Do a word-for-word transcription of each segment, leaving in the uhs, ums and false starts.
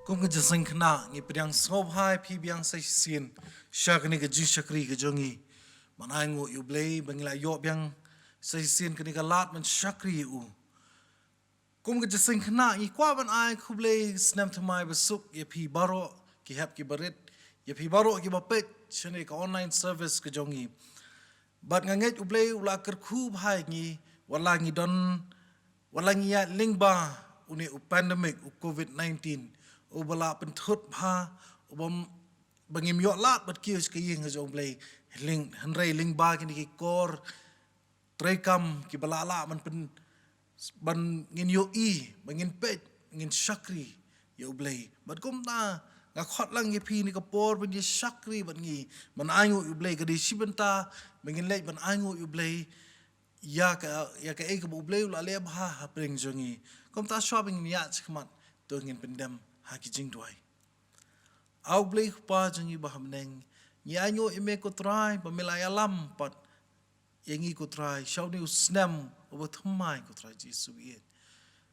Kum ka jingïaseng khynnah ngi pdiang sngewbha ïa phi biang sa shisien sha kane ka jingshakri ka jong ngi. Ban ainguh ïa U Blei ba ngi la ïoh biang sa shisien kane ka lad ban shakri ïa u. Kum ka jingïaseng khynnah ngi kwah ban ai khublei snem thymmai basuk ïa phi baroh ki hep ki barit, ïa phi baroh kiba peit shane ka online service ka jong ngi. Bad nga ngeit U Blei u la kyrkhu bha ïa ngi, wat la ngi don, wat la ngi ïaid lyngba une u pandemic u covid nineteen, uba la pynthut bha, uba m-, ba ngim ïoh lad bad kiew sha ka ïing ka jong U Blei, lyng-, hynrei lyngba kine ki kor treikam kiba la lah ban pyn-, ban ngin ïohi, ban ngin peit, ngin shakri ïa U Blei. Bad kumta nga khot lang ïa phi kane ka por ban ïa shakri bad ngi, ban ainguh ïa U Blei, ka dei shi bynta ba ngin leit ban ainguh ïa U Blei ïa ka, ïa kaei kaba U Blei u la leh bha hapdeng jong ngi. Kumta shuwa ba ngin ïaid shakhmat, to ngin pyndem ha ki jingduwai. A U Blei Kpa jong ngi ba ha bneng, ngi ainguh ïa me ko Trai ba me la ïalam pat ïa ngi ko Trai sha une u snem uba thymmai ko Trai Jisu ïeit.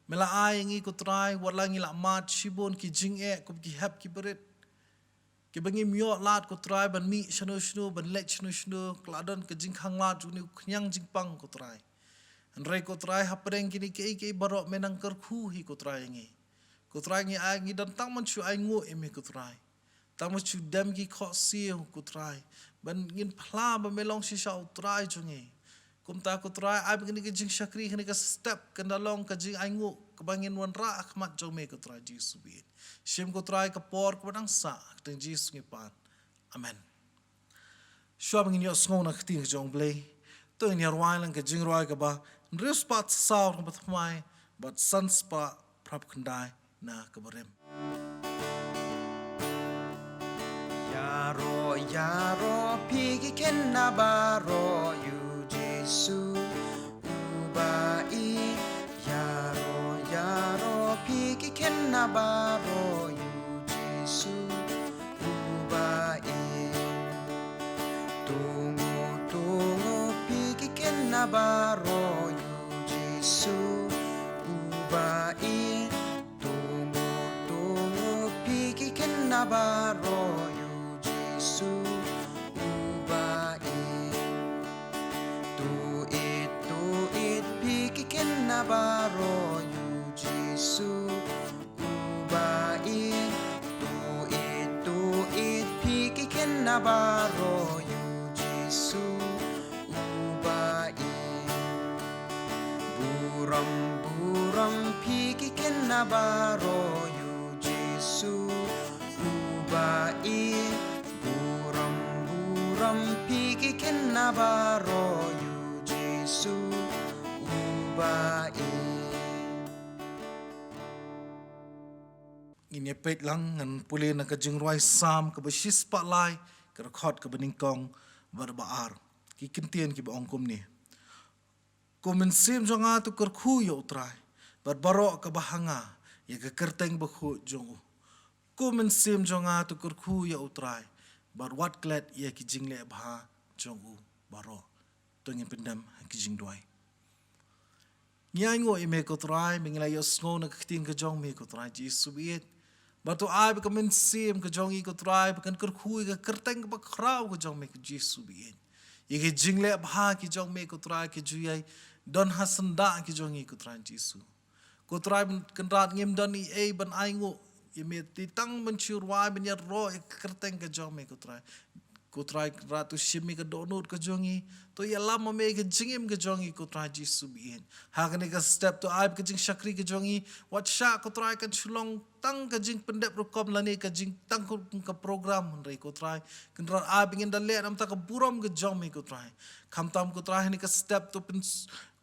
Me la ai ïa ngi ko Trai wat la ngi la mad shibun ki jingeh kum ki hep ki barit, kiba ngim ïoh lad ko Trai ban mih shano shano, ban leit shano shano, ka la don ka jingkhang lad jong une u khñiang jingpang ko Trai. Hynrei ko Trai hapdeng kine kiei kiei baroh me nang kyrkhu hi ko Trai ïa ngi. Ko Trai ngi ai ngi don tang ban shu ainguh ïa me ko Trai. Tang ban shu dem ki khohsiew ko Trai, ban ngin phla ba me long shisha u Trai jong ngi. Kumta ko Trai ai ba kane ka jingshakri, kane ka step kan da long ka jingainguh kaba ngin wanrah ha khmat jong me ko Trai Jisu ïeit. Shim ko Trai ka por kaba dang sah, ha ka kyrteng Jisu ngi pan. Amen. Shuwa ba ngin ïohsngew na ka ktien ka jong U Blei, to ngin ïa rwai lang ka jingrwai kaba hynriew spah saw, kaba thymmai bad san spah phra phew khyndai na kaba rim. Ïaroh, ïaroh phi ki khynnah baroh ïa u Jisu uba ïeit. Ïaroh, ïaroh phi ki khynnah baroh ïa u Jisu uba ïeit. Tunguh, tunguh phi ki khynnah baroh ïa u Jisu uba ïeit. Tunguh, tunguh phi ki khynnah baroh ïa u Jisu uba ïeit. Tuid, tuid phi ki khynnah baroh ïa u Jisu uba ïeit. Tuid, tuid phi ki khynnah baroh ïa u Jisu uba ïeit. Burom, burom phi ki khynnah baroh ïa u Jisu uba ïeit. Burom, burom phi ki khynnah baroh ïa u Jisu uba ïeit. Ngin ïa peit lang, ngan pule na ka jingrwai Salm kaba shispah lai, ka dkhot kaba nyngkong bad ba ar. Ki kyntien kiba ong kumne. Ko mynsiem jong nga to kyrkhu ïa u Trai, bad baroh kaba ha nga ïa ka kyrteng bakhuid jong u. Ko mynsiem jong nga to kyrkhu ïa u Trai, bad wat klet ïa ki jingleh bha jong u baroh. To ngin pyndem ha ki jingduwai. Ngi ainguh ïa me ko Trai, ba ngi la ïohsngew na ka ktien ka jong me ko Trai Jisu baieit. Bad to ai ba ka mynsiem ka jong ngi ko Trai, ba kan kyrkhu ïa ka kyrteng kaba khraw ka jong me ko Jisu baieit. Ïa ki jingleh bha ki jong me ko Trai ki ju ïai don ha syndah ki jong ngi ko Trai Jisu. Ko Trai Kynrad ngim don ei ei ban ainguh ïa me, te tang ban shu rwai ban ïaroh ïa ka kyrteng ka jong me ko Trai. Ko Trai Kynrad to shim ïa ka dohnud ka jong ngi, to ïalam ma me ïa ka jingim ka jong ngi ko Trai Jisu baieit. Ha kane ka step to ai ba ka jingshakri ka jong ngi, wat shah ko Trai kan shu long tang ka jingpyndep rukom lane ka jing tang ka, ka program, hynrei ko Trai Kynrad ai ba ngin da leh namar ka burom ka jong me ko Trai. Khamtam ko Trai ha kane ka step to pyn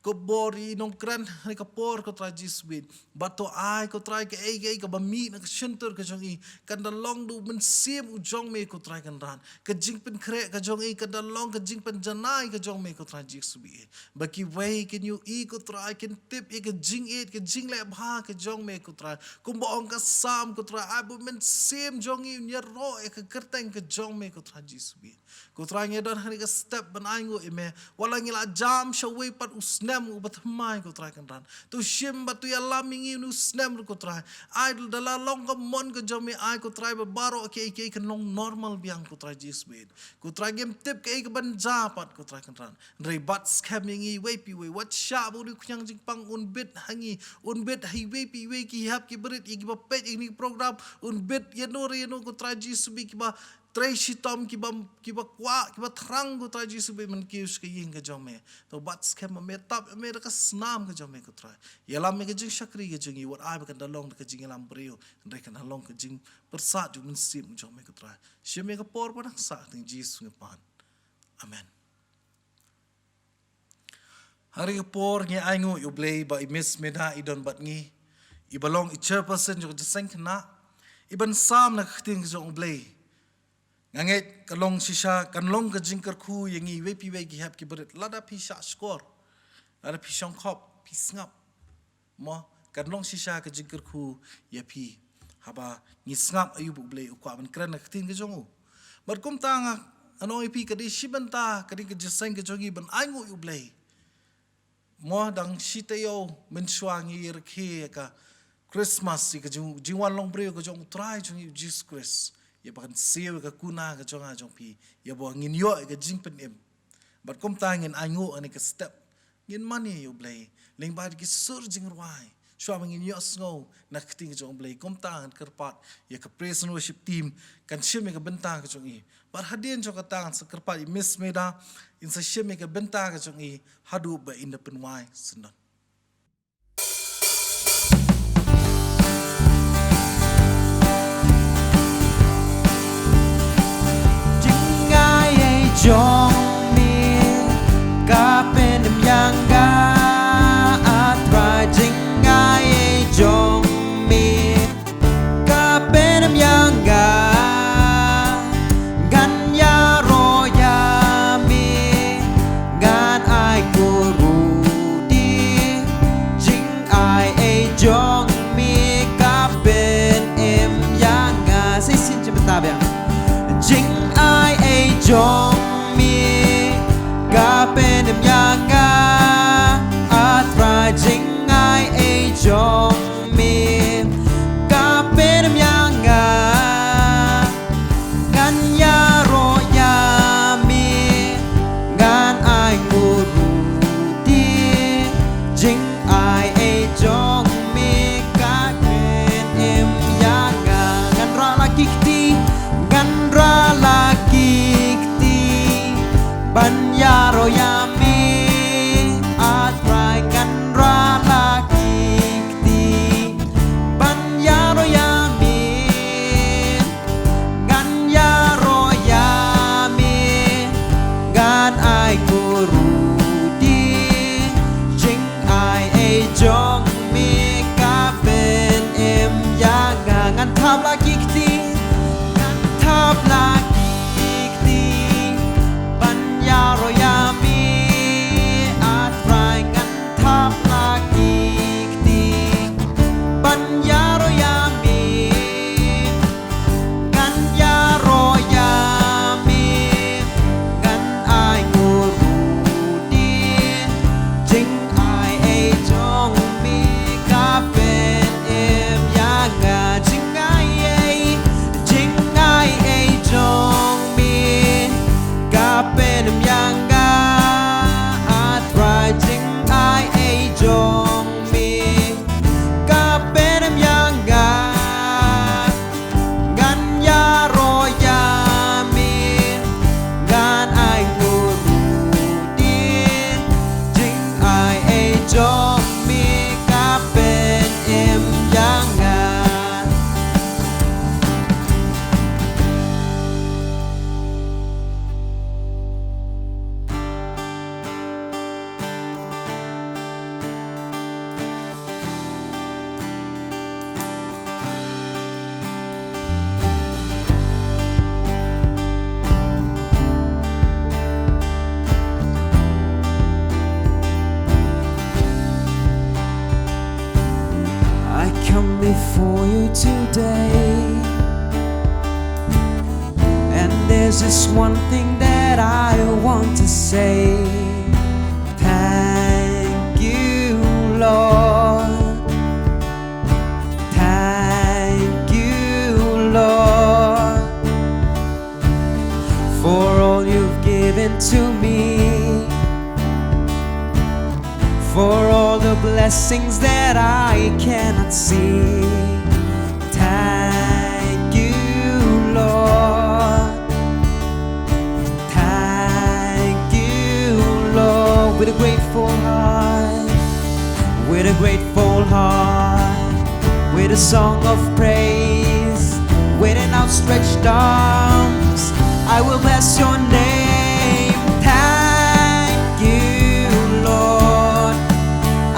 ka bor ïa i nongkren ha kane ka por ko Trai Jisu baieit. Bad to ai ko Trai kaei kaei kaba mih na ka shyntur ka jong i, kan da long da u mynsiem u jong me ko Trai Kynrad. Ka jingpynkhreh ka jong i kan da long ka jingpynjanai ka jong me ko Trai Jisu baieit. Ba kiwei kin ïohi ko Trai, kin tip ïa ka jingïeit ka jingleh bha ka jong me ko Trai. Kumba ong ka Salm ko Trai, ai ba u mynsiem jong i un ïaroh ïa ka kyrteng ka jong me ko Trai Jisu baieit. Ko Trai ngi don ha kane ka step ban ainguh ïa me. Wat la ngi la jam shawei pat u snem snem uba thymmai, ko Trai Kynrad. To shim bad to ïalam ïa ngi une u snem ruh, ko Trai. Ai da la long ka mon ka jong me, ai, ko Trai, ba baroh kiei kiei kan long normal biang, ko Trai Jisu bad. Ko Trai, ngim tip kaei kaban jia pat, ko Trai Kynrad. Hynrei bat skhem ïa ngi iwei pa iwei, wat shah ba une u khñiang jingpang un bit ha ngi, un bit ha iwei pa iwei ki hep ki barit, ïa kiba peit ïa kane ka program, un bit ïano re ïano, ko Trai Jisu bad, kiba trei shitom, kiba, kiba kwah, kiba thrang, ko Trai Jisu bad, ban kiew sha ka ïing ka jong me. To bat skhem ba me tap ïa me da ka snam ka jong me, ko Trai. Ïalam ïa ka jingshakri ka jong ngi, wat ai ba kan da long da ka jingïalam briew, hynrei kan da long ka jingpyrsad jong u Mynsiem jong me, ko Trai. Shim ïa ka por ba nang sah, ha kyrteng Jisu ngi pan. Amen. Ha kane ka por ngi ainguh ïa U Blei ba i Miss Meda i don bad ngi, iba long i chairperson jong ka jingïaseng khynnah, iban sam na ka ktien ka jong U Blei. Nga ngeit ka long shisha, kan long ka jingkyrkhu ïa ngi iwei pa iwei ki hep ki barit, lada phi shah shkor, lada phi shongkhop, phi sngap. Mo, kan long shisha ka jingkyrkhu ïa phi haba ngi sngap aïu ba U Blei u kwah ban kren na ka ktien ka jong u. Bad kumta nga, nga ong ïa phi, ka dei shi bynta ka dei ka jingïaseng ka jong ngi ban ainguh ïa U Blei. Mo, dang shi taïew mynshuwa ngi rakhe ïa ka Christmas, ïa ka jing, jingwan long briew ka jong U Trai jong ngi U Jisu Khrist, ïa ba kan siew ïa ka kuna ka jong nga jong phi, ïa ba ngin ïoh ïa ka jingpynim. Bad kumta ngin ainguh ha kane ka step. Ngin mane ïa U Blei lyngba ki sur jingrwai, shuwa ba ngin ïohsngew na ka ktien ka jong U Blei. Kumta ngan kyrpad ïa ka praise and worship team kan shim ïa ka bynta ka jong i. Bad hadien jong kata ngan sa kyrpad ïa Miss Meda, in sa shim ïa ka bynta ka jong i haduh ba in da pynwai syndon. Jingai ei jong me, ka pynim ïa nga, A Trai, jingai ei jong me, ka pynim ïa nga, ngan ïaroh ïa me, ngan ai kyrkhu, jingai ei jong me, ka pynim ïa nga. Sa shisien, jingmyntoi biang. Jingai ei jong me, ka pynim ïa nga, A Trai, jingai ei jong me, ka pynim ïa nga, ngan ïaroh ïa me, ngan ai kyrkhu, jingai ei jong me, ka pynim ïa nga. Ngan rah la ki kti, ngan rah la ki kti, ban ïaroh ïa me, A Trai, ngan rah la ki kti, ban ïaroh ïa me, ngan ïaroh ïa me, ngan ai kyrkhu, jingai ei jong me, ka pynim ïa nga. Ngan thap la ki kti, ngan thap la ki kti, ban ïaroh ïa me, A Trai, ngan thap la ki kti, ban ïaroh ïa me, ngan ïaroh ïa me, ngan ai kyrkhu, jingai ei jong me, ka pynim ïa nga. Jingai ei, jingai ei jong me, ka pynim ïa nga, A Trai, jingai ei jong me, ka pynim ïa nga, ngan ïaroh ïa me, ngan ai kyrkhu, jingai ei jong me, ka pynim ïa nga. I come before you today, and there's just one thing that I want to say. Thank For all the blessings that I cannot see. Thank you, Lord. Thank you, Lord. With a grateful heart, with a grateful heart, with a song of praise, with an outstretched arms, I will bless your name. Thank you, Lord.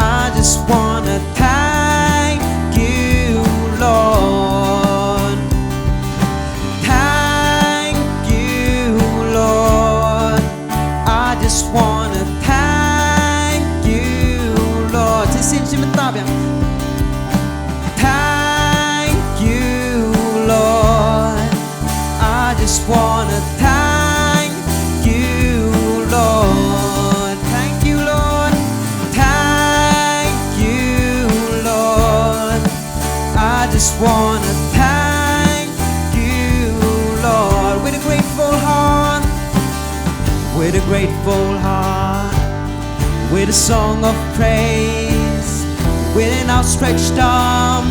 I just wanna thank you, Lord. Thank you, Lord. I just wanna thank you, Lord. Te sien shi mynta biang. Thank you, Lord. I just wanna thank you, Lord. Thank you, Lord. Thank you, Lord. I just wanna thank you, Lord, with a grateful heart, with a grateful heart, with a song of praise, with an outstretched arm.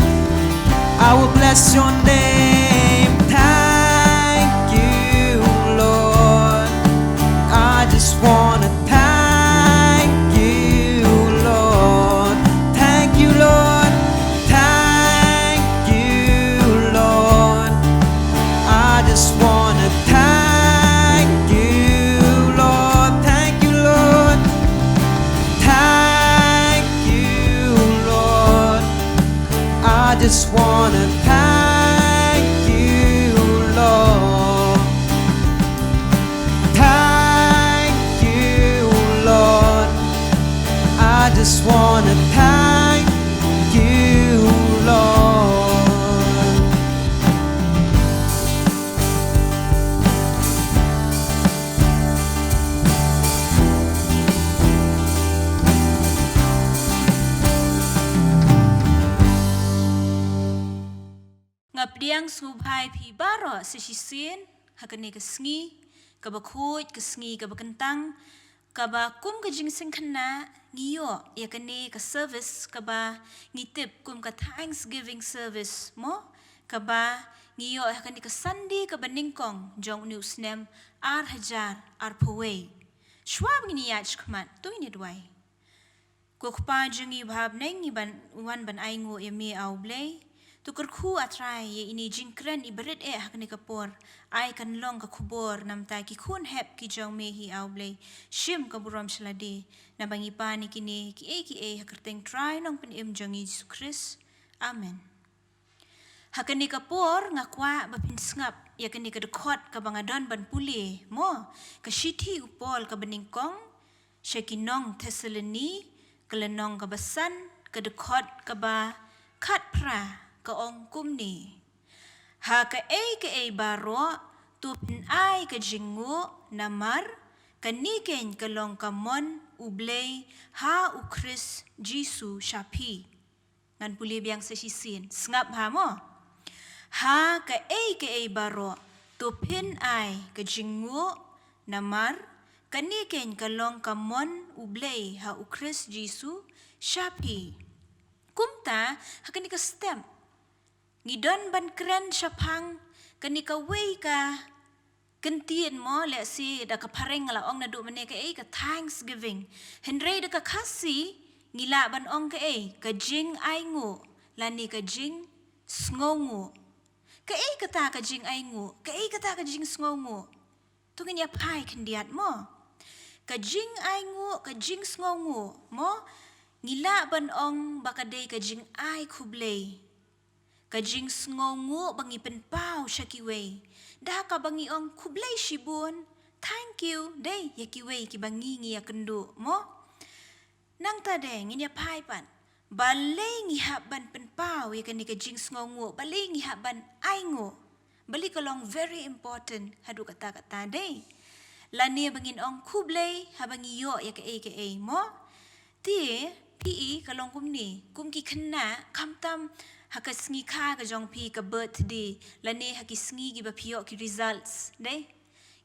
I will bless your name. Thank you, Lord. I just wanna thank you, Lord. Thank you, Lord. Thank you, Lord. I just wanna thank you, Lord. Thank you, Lord. Thank you, Lord. I just wanna thank you, Lord. Thank you, Lord. I just wanna thank you, Lord. Nga pdiang sngewbha ïa phi baroh sa shisien ha kane ka sngi kaba khuid, ka sngi kaba kyntang, kaba kum ka jingsngewkhynnah ngi ïoh ïa kane ka service kaba ngi tip kum ka Thanksgiving service mo, kaba ngi ïoh ha kane ka Sunday kaba nyngkong jong une u snem ar hajar arphew wei. Shuwa ba ngin ïaid shakhmat, to ngin ïa duwai. Ko Kpa jong ngi ba ha bneng, ngi ban wan ban ainguh ïa me, A U Blei. To kyrkhu, A Trai, ïa ine i jingkren iba rit eh ha kane ka por. Ai kan long ka khubor na bynta ki khun hep ki jong me hi, A U Blei. Shim ka burom sha lade. Naba ngi pan ïa kine kiei kiei ha ka kyrteng Trai Nongpynim jong ngi Jisu Khrist. Amen. Ha kane ka por nga kwah ba phin sngap ïa kane ka dkhot kaba nga don ban pule mo, ka shithi u Paul kaba nyngkong sha ki nong Thessaloni, ka lynnong kaba san, ka dkhot kaba khatphra, ka ong kumne: Ha kaei kaei baroh to phin ai ka jingnguh, namar kane keiñ ka long ka mon U Blei ha U Khrist Jisu sha phi. Ngan pule biang sa shisien. Sngap ha mo. Ha kaei kaei baroh to phin ai ka jingnguh, namar kane keiñ ka long ka mon U Blei ha U Khrist Jisu sha phi. Kumta ha kane ka step ngi don ban kren shaphang kane kawei ka kyntien mo, lehse da ka phareng nga la ong naduh mynne kaei ka thanksgiving. Hynrei da ka Khasi ngi lah ban ong kaei, ka jingainguh lane ka jingsngewnguh. Kaei kata ka jingainguh, kaei kata ka jingsngewnguh? To ngin ïa phai khyndiat mo. Ka jingainguh, ka jingsngewnguh mo, ngi lah ban ong ba ka dei ka jingai khublei. Ka jingsngewnguh ba ngi pynpaw sha kiwei da kaba ngi ong khublei shibun, thank you, dei ïa kiwei kiba ngi ngi ïakynduh mo. Nangta de ngin ïa phai pat, balei ngi hap ban pynpaw ïa kane ka jingsngewnguh, balei ngi hap ban ainguh? Balei ka long very important haduh katta katta, dei? Lane ba ngin ong khublei haba ngi ïoh ïa kaei kaei mo? Te phi i ka long kumne, kum ki khynnah, khamtam ha ka sngi kha ka jong phi, ka birthday, lane ha ki sngi kiba phi ïoh ki results, dei,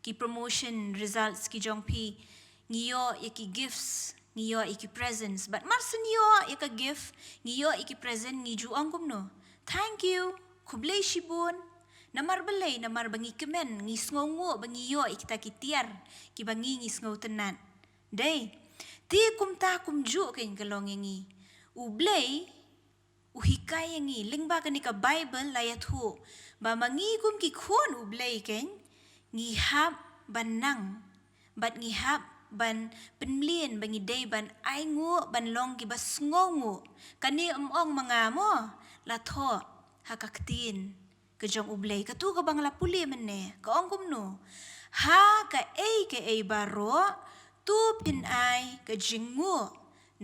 ki promotion results ki jong phi, ngi ïoh ïa ki gifts, Ngi ïoh ïa ki presents. Bad mar shen ïoh ïa ka gift, ngi ïoh ïa ki present, ngi ju ong kumno? Thank you. Khublei shibun. Namar balei? Namar ba ngi kmen, ngi sngewnguh ba ngi ïoh ïa kita ki tiar kiba ngi ngi sngewtynnat. Dei. Te kumta kumjuh kein ka long ïa ngi. U Blei u hikai ïa ngi, lyngba kane ka Bible la ïathuh ba ma ngi kum ki khun U Blei kein, ngi hap ban nang, bad ngi hap ban pynmlien ba ngi dei ban ainguh, ban long kiba sngewnguh. Kane ym ong ma nga mo, la thoh ha ka ktien ka jong U Blei. Katu kaba nga la pule mynne, ka ong kumno? Ha kaei kaei baroh, to phin ai ka jingnguh,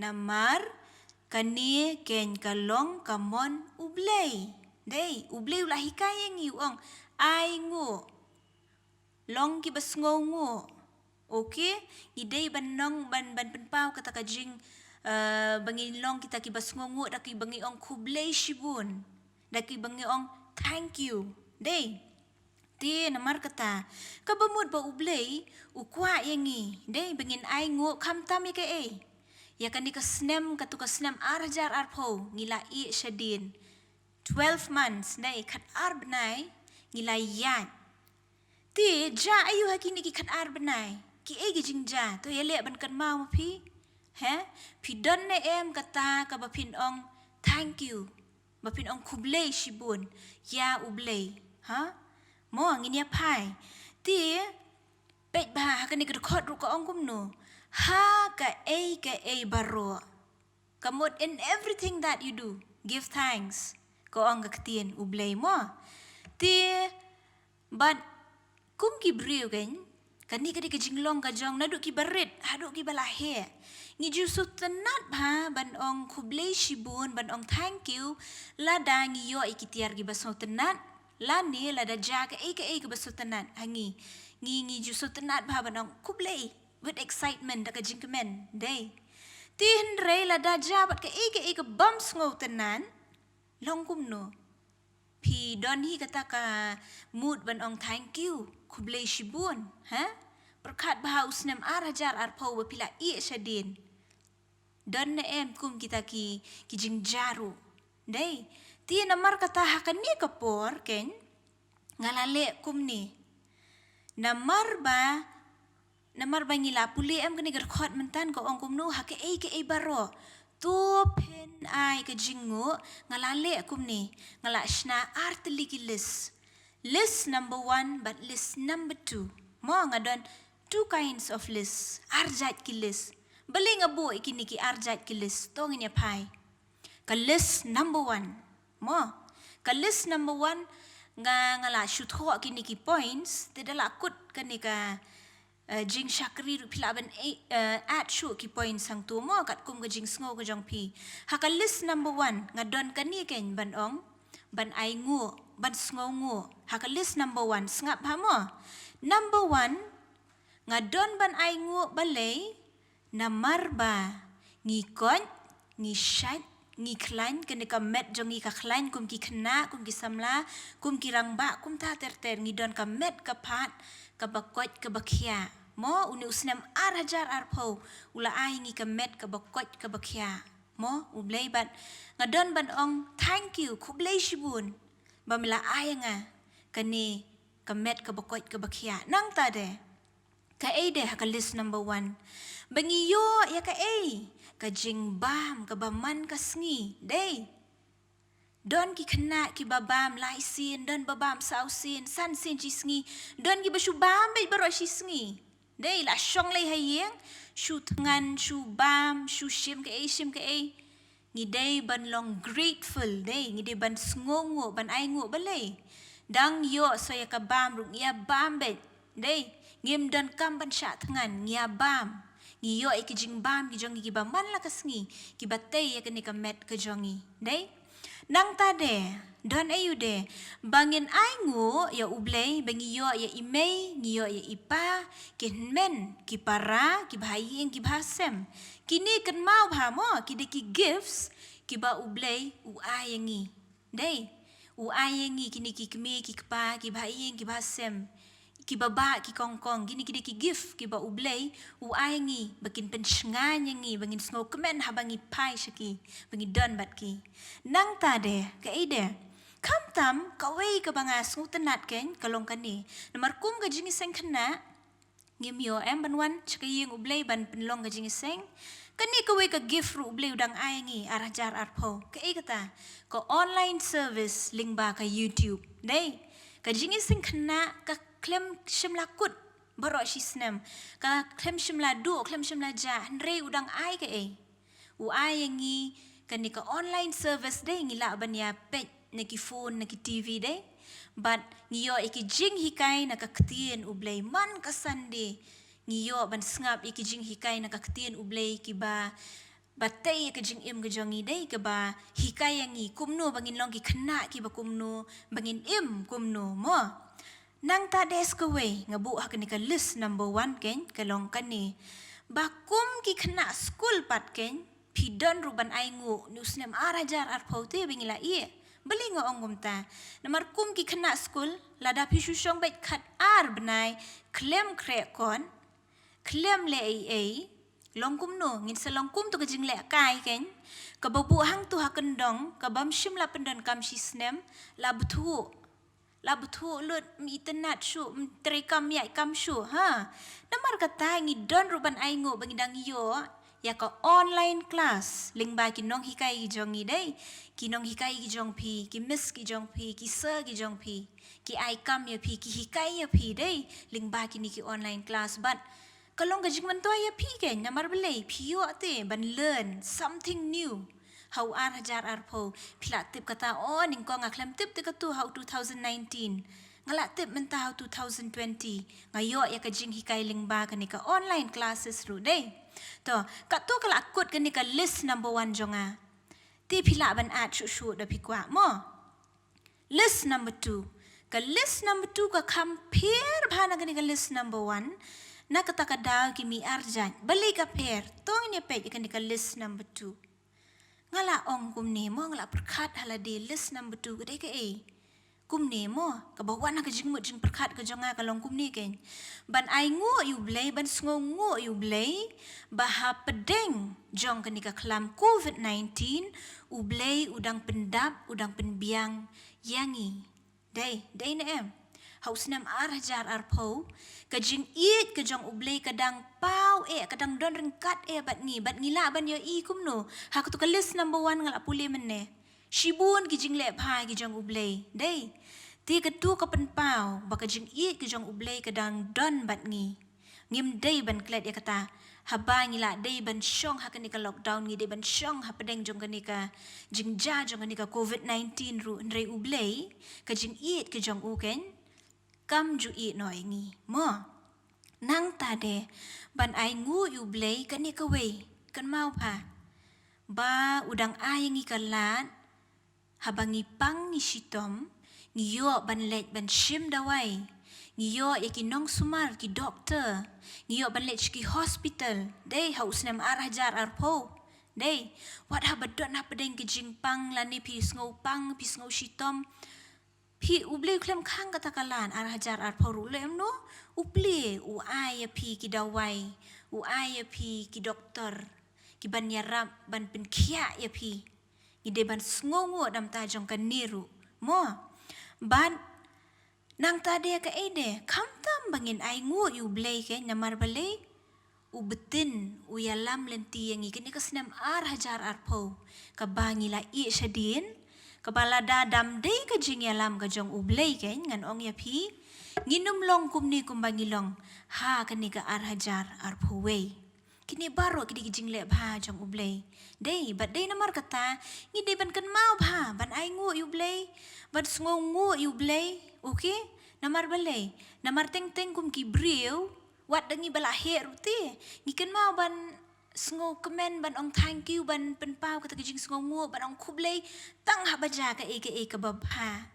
namar kane kein ka long ka mon U Blei. Dei, U Blei u la hikai ïa ngi, u ong, ainguh. Long kiba sngewnguh. Okay? Ngi dei ban nang, ban, ban pynpaw kata ka jing, eh, ba ngi long kita kiba sngewnguh, da kiba ngi ong khublei shibun. Da kiba ngi ong thank you. Dei. Te namar kata, kaba mut ba U Blei u kwah ïa ngi, dei, ba ngin ainguh khamtam ïa kaei. Ïa kane ka snem, katu ka snem ar hajar arphew, ngi la ïeh shadien. Twelve months, dei, khatar bnai, ngi la ïaid. Te jia aïu ha kine ki khatar bnai? Kiei ki jingjia? To ïaleh ban kynmaw ma phi. He? Phi don ne em kata kaba phin ong thank you, ba phin ong khublei shibun ïa U Blei? Ha? Mo, ngin ïa phai. Te peit bha ha kane ka dkhot ruh ka ong kumno? Ha kaei kaei baroh. Ka mut, in everything that you do, give thanks. Ka ong ka ktien U Blei mo. Te bad kum ki briew kein, kane ka dei ka jinglong ka jong naduh kiba rit haduh kiba la heh. Ngi ju sngewtynnat bha ban ong khublei shibun, ban ong thank you, lada ngi ïoh ïa ki tiar kiba sngewtynnat, lane lada jia kaei kaei kaba sngewtynnat ha ngi. Ngi, ngi ju sngewtynnat bha ban ong khublei with excitement, da ka jingkmen, dei. Te hynrei lada jia bad kaei kaei ka bym sngewtynnat, long kumno? Phi don hi kata ka mood ban ong thank you, khublei shibun, ha? Pyrkhat bha u snem ar hajar arphew ba phi la ïeh shadien. Don ne em kum kita ki, ki jingjia ruh? Dei. Te namar kata ha kane ka por kein, nga la leh kumne. Namar ba, namar ba ngi la pule em kane ka dkhot mynta, ka ong kumno? Ha kaei kaei baroh to phin ai ka jingnguh. Nga la leh kumne, nga la shna ar tylli ki list. List number one bad list number two. Mo, nga don two kinds of list. Ar jait ki list. Balei nga buh ïa kine ki ar jait ki list? To ngin ïa phai. Ka list number one. Mo. Ka list number one, nga, nga la shu thoh kine ki points, te da la kut kane ka, eh, jingshakri ruh phi lah ban, eh, eh, add shuh ki points hangto mo, katkum ka jingsngew ka jong phi. Ha ka list number one, nga don kane kein ban ong, ban ainguh, ban sngewnguh. Ha ka list number one, sngap bha mo. Number one, nga don ban ainguh, balei? Namar ba ngi koit, ngi shait, ngi khlaiñ, kane ka met jong ngi ka khlaiñ kum ki khynnah, kum ki samla, kum ki rangbah, kumta ter ter, ngi don ka met ka phad kaba koit kaba khiah. Mo, une u snem ar hajar arphew u la ai ngi ka met kaba koit kaba khiah. Mo, U Blei, bad nga don ban ong thank you, khublei shibun ba me la ai ïa nga kane ka met kaba koit kaba khiah. Nangta de, kaei de ha ka list number one? Ba ngi ïoh ïa kaei? Ka jingbam kaba man ka sngi, dei. Don ki khynnah kiba bam lai sien, don ba bam saw sien, san sien shi sngi, don kiba shu bam beit baroh shi sngi. Dei, la shong lei ha ïing, shu thngan, shu bam, shu shim kaei, shim kaei. Ngi dei ban long grateful, dei, ngi dei ban sngewnguh, ban ainguh, balei? Dang ïoh sa ïa ka bam ruh ngi ïa bam beit, dei, ngim donkam ban shah thngan, ngi ïa bam. Ngi ïoh ïa ki jingbam ki jong ngi kiba man la ka sngi, kiba tei ïa kane ka met ka jong ngi, dei. Nangta de, don aïu de? Ba ngin ainguh ïa U Blei ba ngi ïoh ïa i mei, ngi ïoh ïa i pa, ki hynmen, ki para, kiba ha ïing, kiba ha sem. Kine kynmaw bha mo, ki dei ki gifts kiba U Blei u ai ïa ngi. Dei, u ai ïa ngi kine ki kmie ki kpa kiba ha ïing kiba ha sem. kiba bah, ki kongkong, kine ki dei ki gift kiba U Blei u ai ngi ba kin pynshngaiñ ïa ngi, ba ngin sngewkmen haba ngi phai sha ki, ba ngi don bad ki. Nangta de, kaei de? Khamtam, kawei kaba nga sngewtynnat kein ka long kane. Namar kum ka jingïaseng khynnah, ngim ïoh em ban wan sha ka ïing U Blei ban pynlong ka jingïaseng. Kane kawei ka gift ruh U Blei u dang ai ngi ar hajar arphew. Kaei kata? Ka online service lyngba ka YouTube. Dei, ka jingïaseng khynnah ka khlem shym la kut baroh shi snem. Ka khlem shym la duh, khlem shym la jah, hynrei u dang ai kaei? U ai ïa ngi kane ka online service, dei, ngi lah ban ïa peit na ki phone, na ki T V, dei. Bad ngi ïoh ïa ki jinghikai na ka ktien U Blei man ka Sunday. Ngi ïoh ban sngap ïa ki jinghikai na ka ktien U Blei kiba, ba tei ïa ka jingim ka jong ngi, dei, kaba hikai ïa ngi kumno ba ngin long ki khynnah kiba kumno, ba ngin im kumno, mo. Nangta de sa kawei, nga buh ha kane ka list number one kein, ka long kane. Ba kum ki khynnah skul pat kein, phi don ruh ban ainguh, une u snem ar hajar arphew te ba ngi la ïeh. Balei nga ong kumta? Namar kum ki khynnah skul, lada phi shu shong beit khat ar bnai, khlem khreh khon, khlem leh ei ei, long kumno, ngin sa long kum tu ka jinglehkai kein, kaba buh hangtu ha kyndong, kabym shym la pyndonkam shi snem, la bthuh. La bthuh lut, ym itynnad shuh, ym treikam ïaid kam shuh, ha. Namar kata ngi don ruh ban ainguh ba ngi dang ïoh ïa ka online class lyngba ki nonghikai ki jong ngi, dei, ki nonghikai ki jong phi, ki miss ki jong phi, ki sir ki jong phi, ki ai kam ïa phi, ki hikai ïa phi, dei, lyngba kine ki online class. Bad ka long ka jingmyntoi ïa phi kein, namar balei, phi ïoh te ban learn something new. Ha u ar hajar arphew, phi la tip kata, o, nyngkong nga khlem tip te katu ha u two thousand nineteen. Nga la tip mynta ha u two thousand twenty. Nga ïoh ïa ka jinghikai lyngba kane ka online classes ruh, dei. To, katu ka la kut kane ka list number one jong nga. Te phi lah ban add shuh shuh da phi kwah, mo. List number two. Ka list number two ka kham pher bha na kane ka list number one. Na kata ka daw ki mih arjat. Balei ka pher? To ngin ïa peit ïa kane ka list number two. Nga la ong kumne mo, nga la pyrkhat ha lade, list number two ka dei kaei? Kumne mo, kaba wan ha ka jingmut jingpyrkhat ka jong nga ka long kumne kein. Ban ainguh ïa U Blei, ban sngewnguh ïa U Blei, ba hapdeng jong kane ka khlam covid nineteen, U Blei u dang pyndap, u dang pynbiang ïa ngi. Dei, dei ne em? Ha u snem ar hajar arphew, ka jingïeit ka jong U Blei ka dang paw eh, ka dang don ryngkat eh bad ngi, bad ngi lah ban ïohi kumno? Ha katu ka list number one nga la pule mynne. Shibun ki jingleh bha ki jong U Blei, dei. Te katu ka pynpaw ba ka jingïeit ka jong U Blei ka dang don bad ngi. Ngim dei ban klet ïa kata. Haba ngi la dei ban shong ha kane ka lockdown, ngi dei ban shong hapdeng jong kane ka jingjia jong kane ka covid nineteen ruh, hynrei U Blei, ka jingïeit ka jong u kein, kam ju ïeh noh ïa ngi, mo. Nangta de, ban ainguh ïa U Blei kane kawei, kynmaw bha. Ba u dang ai ïa ngi ka lad, haba ngi pang ngi shitom, ngi ïoh ban leit ban shim dawai. Ngi ïoh ïa ki nongsumar, ki doktor. Ngi ïoh ban leit sha ki hospital. Dei, ha u snem ar hajar arphew. Dei, wat haba don hapdeng ki jingpang lane phi sngewpang, phi sngewshitom. Phi, U Blei u khlem khang kata ka lad ar hajar arphew ruh, leh kumno? U plie, u ai ïa phi ki dawai, u ai ïa phi ki doktor, ki ban ïarap, ban pynkhiah ïa phi. Ngi dei ban sngewnguh namar ta jong kane ruh, mo. Bad nangta de kaei de, khamtam ba ngin ainguh ïa U Blei kein, namar balei? U btin, u ïalam lynti ïa ngi kane ka snem ar hajar arphew, kaba ngi la ïeh shadien, kaba lada dam dei ka jingïalam ka jong U Blei kein, ngan ong ïa phi, ngin ym long kumne kumba ngi long ha kane ka ar hajar arphew wei. Kine baroh ki dei ki jingleh bha jong U Blei. Dei, bad dei namar kata, ngi dei ban kynmaw bha, ban ainguh ïa U Blei, ban sngewnguh ïa U Blei, okay? Namar balei, namar teng teng kum ki briew, wat da ngi ba la heh ruh te, ngi kynmaw ban sngewkmen, ban ong thank you, ban pynpaw kata ka jingsngewnguh, ban ong khublei, tang haba jia kaei kaei kaba bha.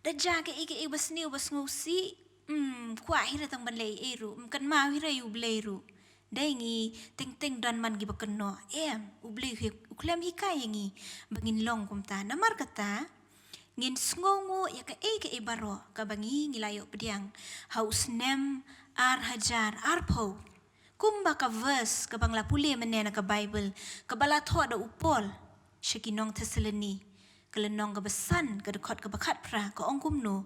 Da jia kaei kaei ba sniew ba sngewsih, hmm, kwah hi re tang ban leh ei ei ruh, hmm, kynmaw hi re ïa U Blei ruh. Dei ngi teng teng don man kiba kynnoh, em, U Blei u khlem hikai ïa ngi ba ngin long kumta. Namar kata, Ngin sngewnguh ïa kaei kaei baroh kaba ngi ngi la ïoh pdiang ha u snem ar hajar arphew. Kumba ka verse kaba nga la pule mynne na ka Bible, kaba la thoh da u Paul sha ki nong Thessaloni, ka lynnong kaba san, ka dkhot kaba khatphra, ka ong kumno: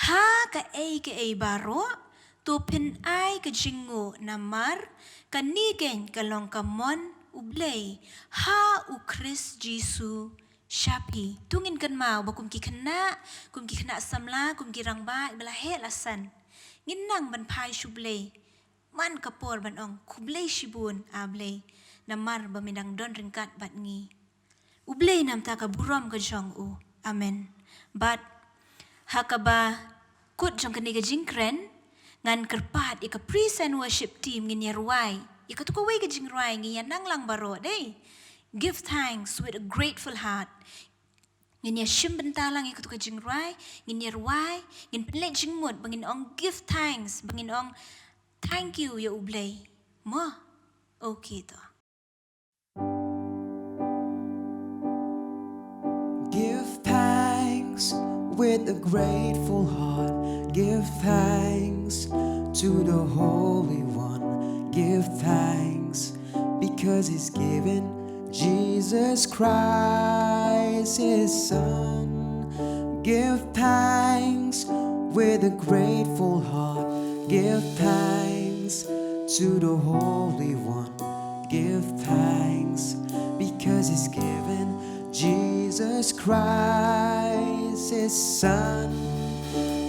Ha kaei kaei baroh to phin ai ka jingnguh, namar kane keiñ ka long ka mon U Blei ha U Khrist Jisu sha phi. To ngin kynmaw ba kum ki khynnah, kum ki khynnah samla, kum ki rangbah ba la heh la san, ngin nang ban phai sha U Blei man ka por ban ong: Khublei shibun, A Blei, namar ba me dang don ryngkat bad ngi. U Blei namar ka burom ka jong u. Amen. Bad ha kaba kut jong kane ka jingkren, ngan kyrpad ïa ka praise and worship team, ngin ïa rwai ïa kato kawei ka jingrwai, ngin ïa nang lang baroh, dei: Give thanks with a grateful heart. Ngin ïa shim bynta lang ïa kato ka jingrwai, ngin ïa rwai, ngin pynleit jingmut ba ngin ong give thanks, ba ngin ong thank you ïa U Blei. Mo? Okay to. Give thanks with a grateful heart. Give thanks to the Holy One. Give thanks because He's given Jesus Christ, His Son. Give thanks with a grateful heart. Give thanks to the Holy One. Give thanks because He's given Jesus Christ, His Son.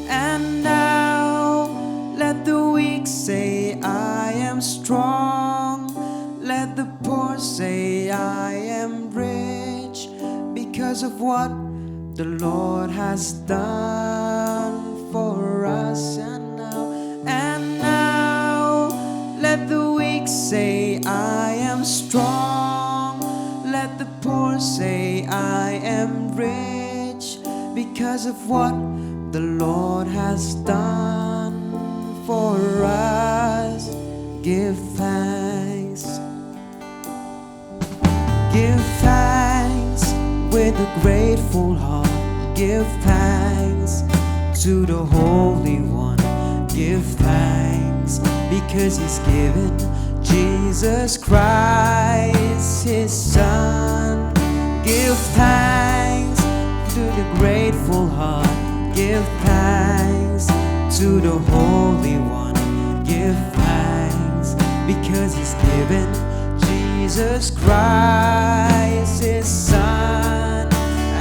And now let the weak say, "I am strong." Let the poor say, "I am rich," because of what the Lord has done for us. And now, and now, let the weak say, "I am strong." Let the poor say, "I am rich," because of what the Lord has done for us. Give thanks. Give thanks with a grateful heart. Give thanks to the Holy One. Give thanks because He's given Jesus Christ, His Son. Give thanks to the grateful heart. Give thanks to the Holy One. Give thanks because He's given Jesus Christ, His Son.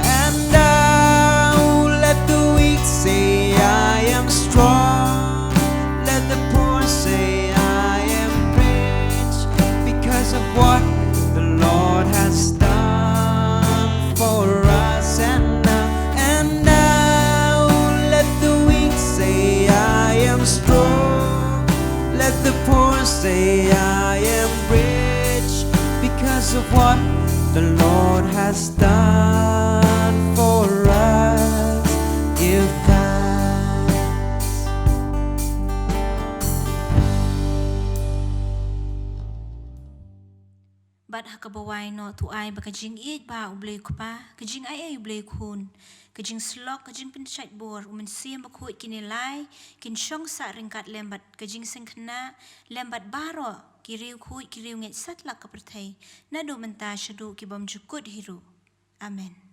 And now let the weak say, "I am strong." Let the poor say, "I am rich," because of what the Lord has done for us. And now, and now, let the weak say, "I am strong." Let the poor say, "I am rich," because of what the Lord has done for us. Give thanks. Bad ha kaba wai noh, to ai ba ka jingïeit ba U Blei Kpa, ka jingaiei U Blei Khun, ka jingslok, ka jingpynshait bor U Mynsiem Bakhuid, kine lai kin shong sah ryngkat lem bad ka jingsngewkhynnah, lem bad baroh ki riewkhuid ki riewngeit satlak ka pyrthei, naduh mynta shaduh ki bymjukut hi ruh. Amen.